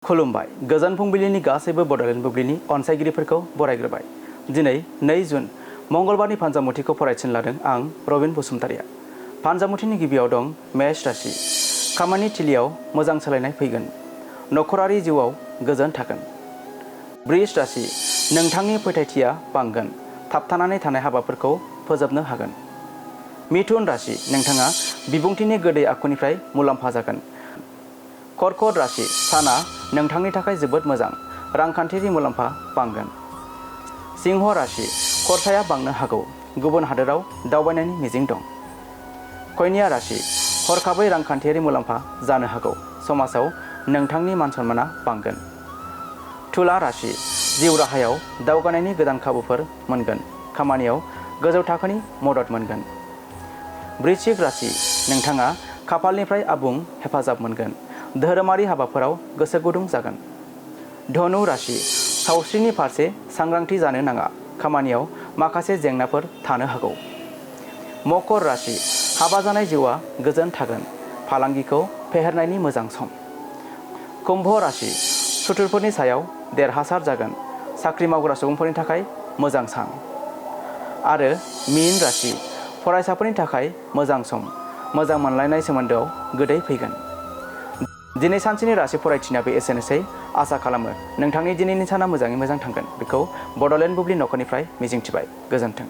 खुलुमबाय गोजोन फुंबिलिनि गासैबो बड'लेण्ड बुब्लिनि अनसायगिरिफोरखौ बरायग्रोबाय। दिनै 2 जुन मंगलबारनि फानजामुथिखौ फरायथिन लादों आं रबिन बसुमतारिया। फानजामुथिनि गिबियाव दं मेष राशि। खामानि थिलियाव मोजां सोलायनाय फैगोन। नखरारि जिउआव गोजोन थागोन। बृष राशि। नोंथांनि फोथायथिया बांगोन। थाबथानानै थानाय हाबाफोरखौ फोजोबनो हागोन। मिथुन राशि। नोंथाङा बिबुंथिनि गोदै आखुनिफ्राय मुलाम्फा जागोन। कर्कट राशि। साना नोंथांनि थाखाय जोबोद मोजां। रांखान्थियारि मुलाम्फा बांगोन। सिंह राशि। खरसाया बांनो हागौ। गुबुन हादोराव दावबायनायनि मिजिं दं। कन्या राशि। हरखाबै रांखान्थियारि मुलाम्फा जानो हागौ। समाजाव नोंथांनि मान सन्माना बांगोन। तुला राशि। जिउ राहायाव दावगानायनि गोदान खाबुफोर मोनगोन। खामानियाव गोजौ थाखोनि मदद मोनगोन। वृश्चिक राशि। नोंथाङा खाफालनिफ्राय आबुं हेफाजाब मोनगोन। धोरोमारि हाबाफोराव गोसो गुदुं जागोन। धनु राशि। सावस्रिनि फारसे सांग्रांथि जानो नाङा। खामानियाव माखासे जेंनाफोर थानो हागौ। मकर राशि। हाबा जानाय जिउआ गोजोन थागोन। फालांगिखौ फेहेरनायनि मोजां सम। कुम्भ राशि। सुथुरफोरनि सायाव देरहासार जागोन। साख्रि मावग्रा सुबुंफोरनि थाखाय मोजां सान। आरो मीन राशि। फरायसाफोरनि थाखाय मोजां सम। मोजां मोनलायनाय सोमोन्दोआव गोदै फैगोन। दिनै सानसेनि राशि फरायथिनायाबो एसेनोसै। आसा खालामो नोंथांनि दिनैनि साना मोजाङै मोजां थांगोन। बेखौ बड'लेण्ड बुब्लि नखरनिफ्राय मिजिंथिबाय। गोजोन्थों।